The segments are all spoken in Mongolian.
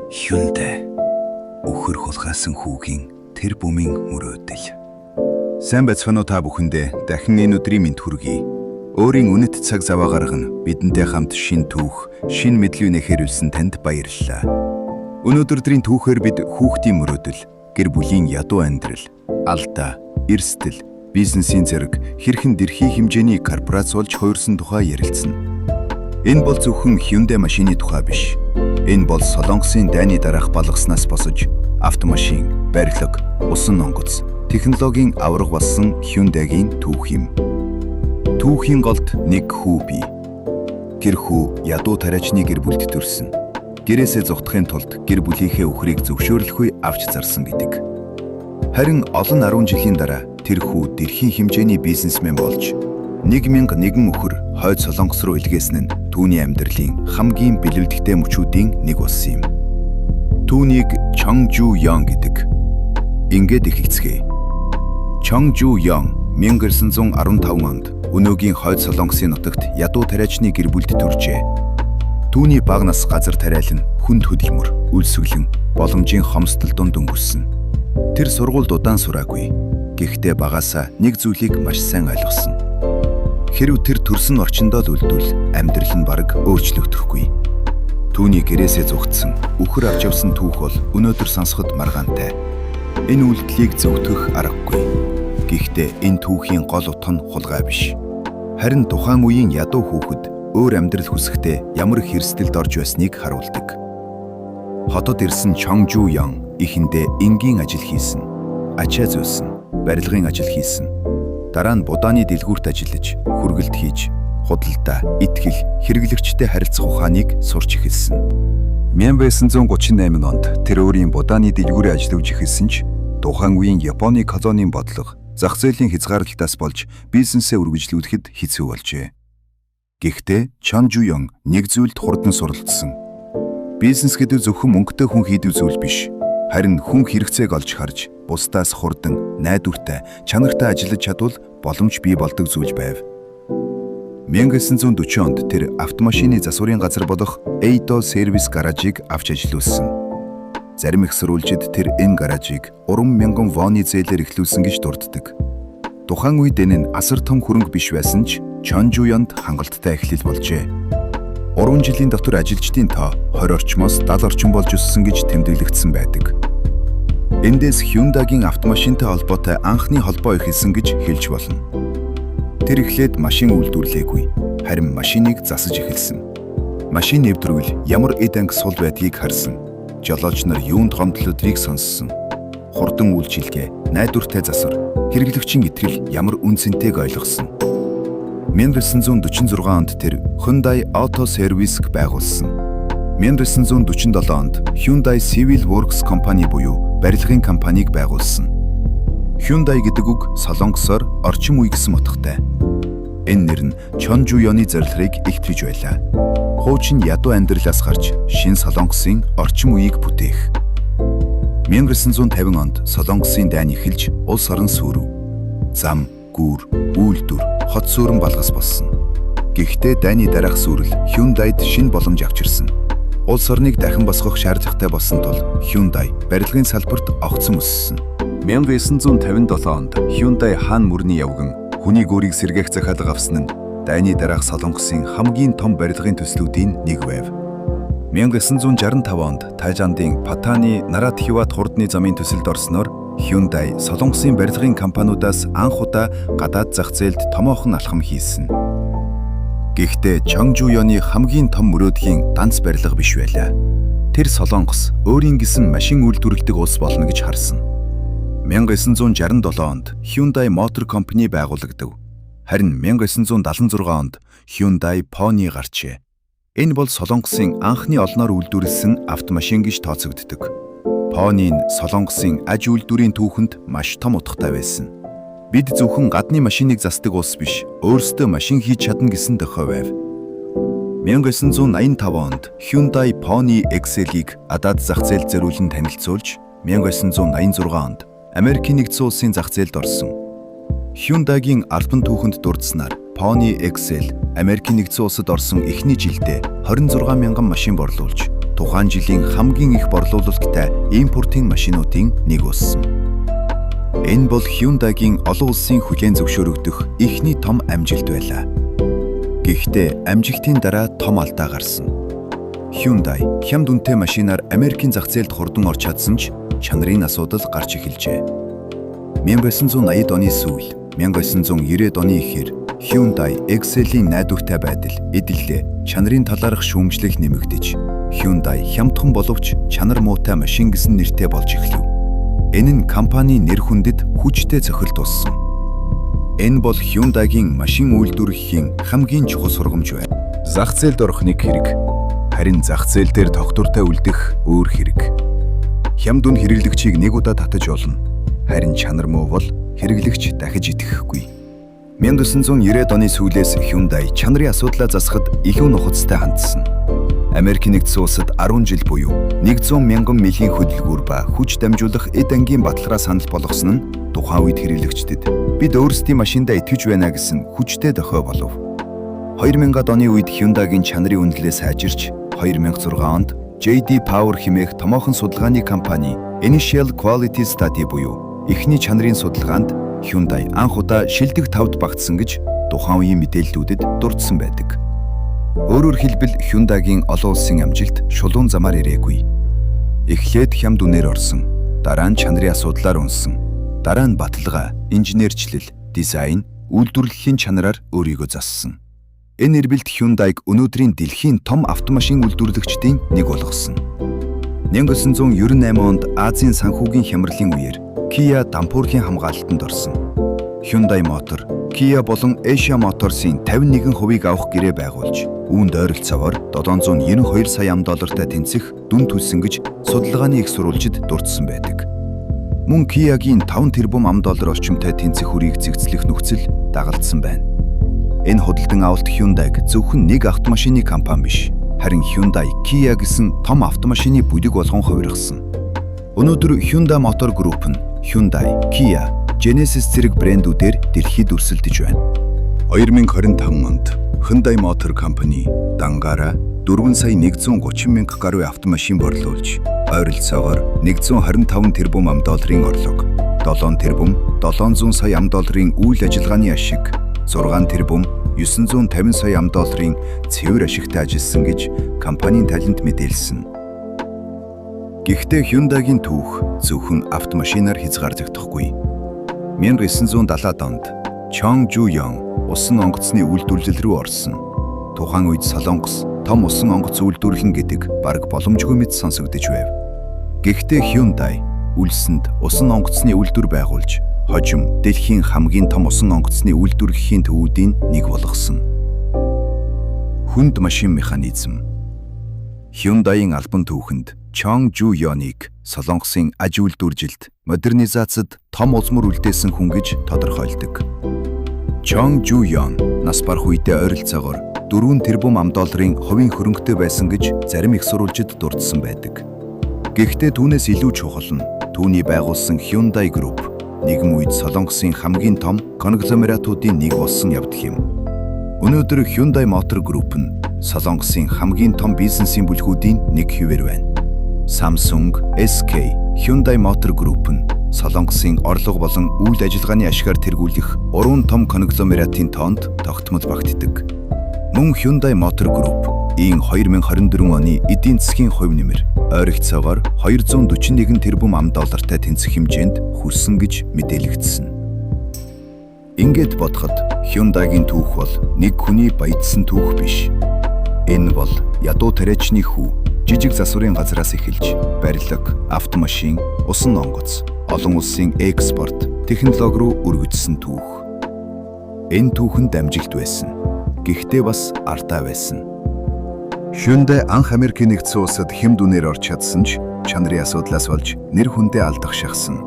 Hyundai үхэр хулгайласан хүүгийн тэрбумын мөрөөдөл. Сайн байцгаана уу та бүхэндээ дахин энэ өдрийн мэнд хүргэе. Өөрийн үнэт цаг зав гаргана бидэнтэй хамт шинэ түүх, шинэ мэдлэг нэхэрүүлсэн танд баярлалаа. Өнөөдөр өдрийн түүхээр бид хүүхдийн мөрөөдөл, гэр бүлийн ядуу амьдрал, алдаа, эрсдэл, бизнесийн зэрэг хэрхэн дэлхийн хэмжээний корпорац болж хувирсан тухай ярилцсана. Энэ бол зөвхөн Hyundai машины тухай биш. Энэ бол Солонгосын дайны дараах балгаснаас босож автомашин, барилга, усан онгоц, технологийн аварга болсон Hyundai-гийн түүх юм. Түүхийн голд нэг хүү бий. Тэр хүү ядуу тариачны гэр бүлд төрсөн. Гэрээсээ зугтахын тулд гэр бүлийнхээ үхрийг зөвшөөрлөхгүй авч зарсан гэдэг. Харин олон 10 жилийн дараа тэр хүү дэлхийн хэмжээний бизнесмен болж 1001 үхэр хойд Солонгос руу илгээсэн нь түүний амьдралын хамгийн бэлэвлэгтэй мөчүүдийн нэг болсон юм. Түүнийг Чон Жу Йон гэдэг. Ингээд эхэлцгээе. Чон Жу Йон 1915 онд өнөөгийн хойд Солонгосын нутагт ядуу тариачны гэр бүлд төржээ. Түүний бага нас газар тариалан, хүнд хөдөлмөр, үлсгэлэн, боломжийн хомсдол дунд өнгөрсөн. Тэр сургуульд удаан сураагүй. Гэхдээ багаасаа нэг зүйлийг маш сайн ойлгосон. Хэрв тэр төрсөн орчиндоо л үлдвэл амьдрал нь бараг өөрчлөгдөхгүй. Түүний гэрээсээ зугтсан, үхэр авч явсан түүх бол өнөөдөр сонсоход маргаантай. Энэ үйлдэлийг зөвтгөх аргагүй. Гэхдээ энэ түүхийн гол утга нь хулгай биш. Харин тухайн үеийн ядуу хүүхэд өөр амьдрал хүсэхдээ ямар их эрсдэлд орж байсныг харуулдаг. Хотод ирсэн Чон Жу Ян эхэндээ энгийн ажил хийсэн. Ачаа зөөсөн, барилгын ажил хийсэн. Дараа нь будааны дэлгүүрт ажиллаж, хүргэлт хийж, худалдаа, итгэл, хэрэглэгчтэй харилцах ухааныг сурч эхэлсэн. 1938 онд тэр өөрийн будааны дэлгүүрээ ажиллуулж эхэлсэн ч тухайн үеийн Японы колонийн бодлого, зах зээлийн хязгаарлалтаас болж бизнесээ үргэлжлүүлэхэд хэцүү болжээ. Гэхдээ Чон Жу Йон нэг зүйлд хурдан суралцсан. Бизнес гэдэг зөвхөн мөнгөтэй хүн хийдэг зүйл биш. Харин хүн хэрэгцээг олж харж, бусдаас хурдан, найдвартай, чанартай ажиллаж чадвал боломж бий болдог зүйл байв. 1940 онд тэр автомашины засварын газар болох Eido Service гаражийг авч ажилуулсан. Зарим их сурвалжид тэр энэ гаражийг 3000 воны зээлээр эхлүүлсэн гэж дурддаг. Тухайн үед энэ нь асар том хөрөнгө биш байсан ч Чон Жу Ёнд хангалттай эхлэл болжээ. 3 жилийн дотор ажилчдын тоо 20 орчмоос 70 орчим болж өссөн гэж тэмдэглэгдсэн байдаг. Эндээс Hyundai-гийн автомашинтай холбоотой анхны холбоо эхэлсэн гэж хэлж болно. Тэр эхлээд машин үйлдвэрлээгүй, харин машиныг засаж эхэлсэн. Машин нэвтрүүл ямар эд анги сул байдгийг харсан. Жолооч нар юунд гомдлоодгийг сонссон. Хурдан үйлчилгээ, найдвартай засвар, хэрэглэгчийн итгэл ямар үнэ цэнтэйг ойлгосон. 1946 онд тэр Hyundai Auto Service-г байгуулсан. 1947 онд Hyundai Civil Works Company буюу барилгын компанийг байгуулсан. Hyundai гэдэг үг солонгосоор орчин үе гэсэн утгатай. Энэ нэр нь Чон Жу Ёны зорилгыг илтгэж байлаа. Хуучин ядуу амьдралаас гарч шинэ Солонгосын орчин үеийг бүтээх. 1950 онд Солонгосын дайн эхэлж улс орон сүйрэв. Зам, гүүр, үйлдвэр, хот сүүрэн балгас болсон. Гэхдээ дайны дараах сүйрэл Hyundai-д шинэ боломж авчирсан. Улс орныг дахин босгох шаардлагатай болсон тул Hyundai барилгын салбарт огцом өссөн. 1957 онд Hyundai хаан мөрний явган хүний гүүрийг сэргээх захиалга авсан нь дайны дараах Солонгосын хамгийн том барилгын төслүүдийн нэг байв. 1965 онд Таиландын Паттани Наратхиват хурдны замын төсөлд орсноор Hyundai Солонгосын барилгын компаниудаас анх удаа гадаад зах зээлд томоохон алхам хийсэн. Гэхдээ Чон Жу Ёны хамгийн том мөрөөдлийн ганц барилга биш байлаа. Тэр Солонгос өөрийн гэсэн машин үйлдвэрлэдэг улс болно гэж харсан. 1967 онд Hyundai Motor Company байгуулагдав. Харин 1976 онд Hyundai Pony гарчээ. Энэ бол Солонгосын анхны олноор үйлдвэрлэсэн автомашин гэж тооцогддог. Pony нь Солонгосын аж үйлдвэрийн түүхэнд маш том утгатай байсан. Бид зөвхөн гадны машиныг засдаг улс биш, өөрсдөө машин хийж чадна гэсэн дохио байв. 1985 онд Hyundai Pony XL-ийг гадаад зах зээлд зориулан танилцуулж, 1986 онд Америкийн нэгдсэн улсын зах зээлд орсон. Hyundai-гийн албан түүхэнд дурдсанаар Pony XL Америкийн нэгдсэн улсад орсон эхний жилдээ 26 мянган машин борлуулж, Тухайн жилийн хамгийн их борлуулалттай импортын машинуудын нэг болсон. Энэ бол Hyundai-гийн олон улсын хүлээн зөвшөөрөгдөх эхний том амжилт байлаа. Гэхдээ амжилтын дараа том алдаа гарсан. Hyundai хямд үнэтэй машинаар Америкийн зах зээлд хурдан орж чадсан ч чанарын асуудал гарч эхэлжээ. 1980-ад оны сүүл, 1990-ад оны эхээр Hyundai Excel-ийн найдвартай байдал, эдлэлээ, чанарын талаарх шүүмжлэл нэмэгдэж, Hyundai хямдхан боловч чанар муутай машин гэсэн нэртэй болж эхлэв. Энэ нь компанийн нэр хүндэд хүчтэй цохилт болсон. Энэ бол Hyundai-гийн машин үйлдвэрлэхийн хамгийн чухал сургамж байв. Зах зээлд орох нэг хэрэг, харин зах зээл дээр тогтвортой үлдэх өөр хэрэг. Хямд үн хэрэглэгчийг нэг удаа татаж болно. Харин чанар муу бол хэрэглэгч дахиж итгэхгүй. 1990-ад оны сүүлээс Hyundai чанарын асуудлаа засахад илүү нухацтай хандсан. Америк нэгдсэн улсад 10 жил буюу 100 мянган милийн хөдөлгүүр ба хүч дамжуулах эд ангийн баталгаа санал болгосон нь тухайн үед хэрэглэгчдэд бид өөрсдийн машиндаа итгэж байна гэсэн хүчтэй дохио болов. 2000-ад оны үед Hyundai-гийн чанарын үнэлгээ сайжирч, 2006 онд JD Power хэмээх томоохон судалгааны компани Initial Quality Study буюу эхний чанарын судалгаанд Hyundai анх удаа шилдэг тавд багтсан гэж тухайн үеийн мэдээллүүдэд дурдсан байдаг. Өөрөөр хэлбэл, Hyundai-гийн олон улсын амжилт шулуун замаар ирээгүй. Эхлээд хямд үнээр орсон, дараа нь чанарын асуудлаар унсан, дараа нь баталгаа, инженерчлэл, дизайн, үйлдвэрлэлийн чанараар өөрийгөө зассан. Энэ эрбэлт Hyundai-г өнөөдрийн дэлхийн том автомашин үйлдвэрлэгчдийн нэг болгосон. 1998 онд Азийн санхүүгийн хямралын үеэр Kia дампуурлын хамгаалалтанд орсон. Hyundai Motor, Kia болон Asia Motors-ын 51%-ийг авах гэрээ байгуулж, үүнд ойролцоогоор 792 сая ам доллартай тэнцэх дүн төлсөн гэж судалгааны их сурвалжид дурдсан байдаг. Мөн Kia-гийн 5 тэрбум ам доллар орчимтай тэнцэх хүрийг зэгцлэх нөхцөл дагалдсан байна. Энэ худалдан авалт Hyundai-г зөвхөн нэг автомашины компани биш, харин Hyundai, Kia гэсэн том автомашины бүлэг болгон хувиргасан. Өнөөдөр Hyundai Motor Group нь Hyundai, Kia, Genesis зэрэг брэндүүдээр дэлхийд өрсөлдөж байна. 2025 онд Hyundai Motor Company дангаараа 4 сая 130 мянга гаруй автомашин борлуулж, ойролцоогоор 125 тэрбум ам долларын орлого, 7 тэрбум 700 сая ам долларын үйл ажиллагааны ашиг, 6 тэрбум 950 сая ам долларын цэвэр ашигтай ажилласан гэж компанийн талент мэдээлсэн. Гэхдээ Hyundai-гийн түүх зөвхөн автомашинаар хязгаарлагдахгүй. 1970-ад онд Чон Жу Йон усан онгоцны үйлдвэрлэл рүү орсон. Тухайн үед Солонгос том усан онгоц үйлдвэрлэнэ гэдэг бараг боломжгүй мэт сонсогдож байв. Гэхдээ Hyundai Ульсэнд усан онгоцны үйлдвэр байгуулж, хожим дэлхийн хамгийн том усан онгоцны үйлдвэрлэлийн төвүүдийн нэг болгосон. Хүнд машин механизм. Hyundai-ийн албан түүхэнд Чон Жу Йоныг Солонгосын аж үйлдвэржилт, модернизацид том улмөр үлдээсэн хүн гэж тодорхойлдог. Чон Жу Йон нас барах үедээ ойролцоогоор 4 тэрбум ам долларын хувийн хөрөнгөтэй байсан гэж зарим их сурвалжид дурдсан байдаг. Гэхдээ түүнээс илүү чухал нь түүний байгуулсан Hyundai Group нэгэн үед Солонгосын хамгийн том конгломератуудын нэг болсон явдал юм. Өнөөдөр Hyundai Motor Group нь Солонгосын хамгийн том бизнесийн бүлгүүдийн нэг хэвээр байна. Samsung, SK, Hyundai Motor Group нь Солонгосын орлого болон үйл ажиллагааны ашгаар тэргүүлэх гурван том конгломератын тоонд тогтмол багтдаг. Мөн Hyundai Motor Group ийн 2024 оны эдийн засгийн хувь нэмэр ойролцоогоор 241 тэрбум ам доллартай тэнцэх хэмжээнд хүрсэн гэж мэдээлэгдсэн. Ингээд бодоход Hyundai-гийн түүх бол нэг хүний баяжсан түүх биш. Энэ бол ядуу тариачны хүү, жижиг засварын газраас эхэлж барилга, автомашин, усан онгоц, олон улсын экспорт, технологи руу өргөжсөн түүх. Энэ түүхэнд амжилт байсан. Гэхдээ бас алдаа байсан. Hyundai анх Америкийн нэгдсэн улсад хямд үнээр орж чадсан ч чанарын асуудлаас болж нэр хүндээ алдах шахсан.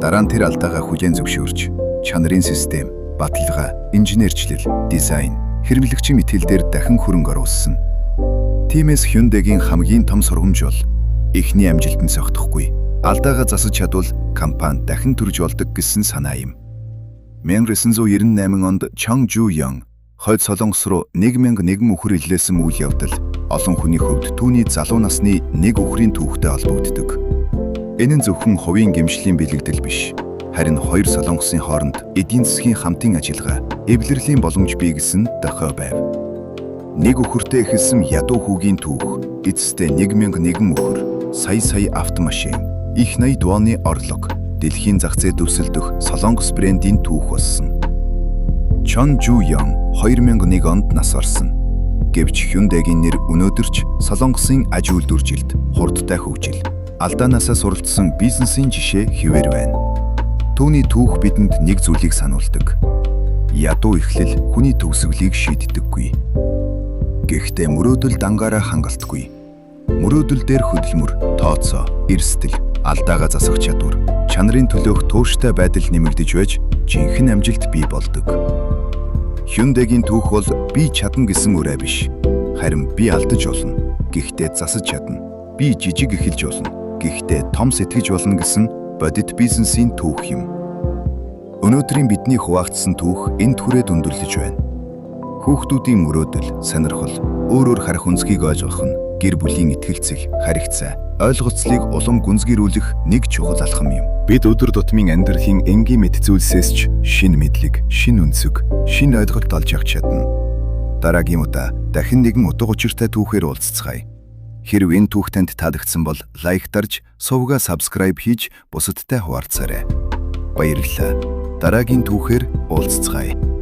Дараа нь тэр алдаагаа хүлээн зөвшөөрч, чанарын систем, баталгаа, инженерчлэл, дизайн, хэрэглэгчийн мэдээл дээр дахин хөрөнгө оруулсан. Тиймээс Hyundai-гийн хамгийн том сургамж бол эхний амжилтанд согтохгүй. Алдаагаа засаж чадвал компани дахин төрж болдог гэсэн санаа юм. 1998 онд Чон Жу Йон Хойд Солонгос руу 1001 үхэр илгээсэн үйл явдал Олон хүний хувьд түүний залуу насны нэг үхрийн түүхтэй холбогддог. Энэ нь зөвхөн хувийн гэмшлийн бэлэгдэл биш. Харин хоёр солонгосын хооронд эдийн засгийн хамтын ажиллагаа, эвлэрлийн боломж бий гэсэн дохио байв. Нэг үхэртэй эхэлсэн ядуу хүүгийн түүх, эцэстээ 1001 үхэр, сая сая автомашин, их 80 воны орлого, дэлхийн зах зээл дүрсэлдэх солонгос брендийн түүх болсон. Чон Жу Йон 2001 онд нас орсон. Гэвч Hyundai-гийн нэр өнөөдөр ч Солонгосын аж үйлдвэржилт, хурдтай хөгжил, алдаанаасаа суралцсан бизнесийн жишээ хэвээр байна. Түүний түүх бидэнд нэг зүйлийг сануулдаг. Ядуу эхлэл хүний төгсгөлийг шийддэггүй. Гэхдээ мөрөөдөл дангаараа хангалтгүй. Мөрөөдөл дээр хөдөлмөр, тооцоо, эрсдэл, алдаагаа засах чадвар, чанарын төлөөх тууштай байдал нэмэгдэж байж жинхэнэ амжилт бий болдог. Hyundai-гийн түүх бол би чадна гэсэн үрээ биш. Харин би алдаж болно. Гэхдээ засаж чадна. Би жижиг эхэлж болно. Гэхдээ том сэтгэж болно гэсэн бодит бизнесийн түүх юм. Өнөөдрийн бидний хуваалцсан түүх энд хүрээд өндөрлөж байна. Хүүхдүүдийн мөрөөдөл, сонирхол, өөр өөр харах өнцгийг ойлгох нь гэр бүлийн итгэлцэл, харигцаа, ойлголцлыг улам гүнзгийрүүлэх нэг чухал алхам юм. Бид өдөр тутмын амьдралын энгийн мэт зүйлсээс ч шинэ мэдлэг, шинэ өнцөг, шинэ ойлголт олж авч чадна. Дараагийн удаа дахин нэгэн утга учиртай түүхээр уулзацгаая. Хэрв энэ түүх танд таалагдсан бол like дарж, сувгаа subscribe хийж бусадтай хуваалцаарай. Баярлалаа. Дараагийн түүхээр уулзацгаая.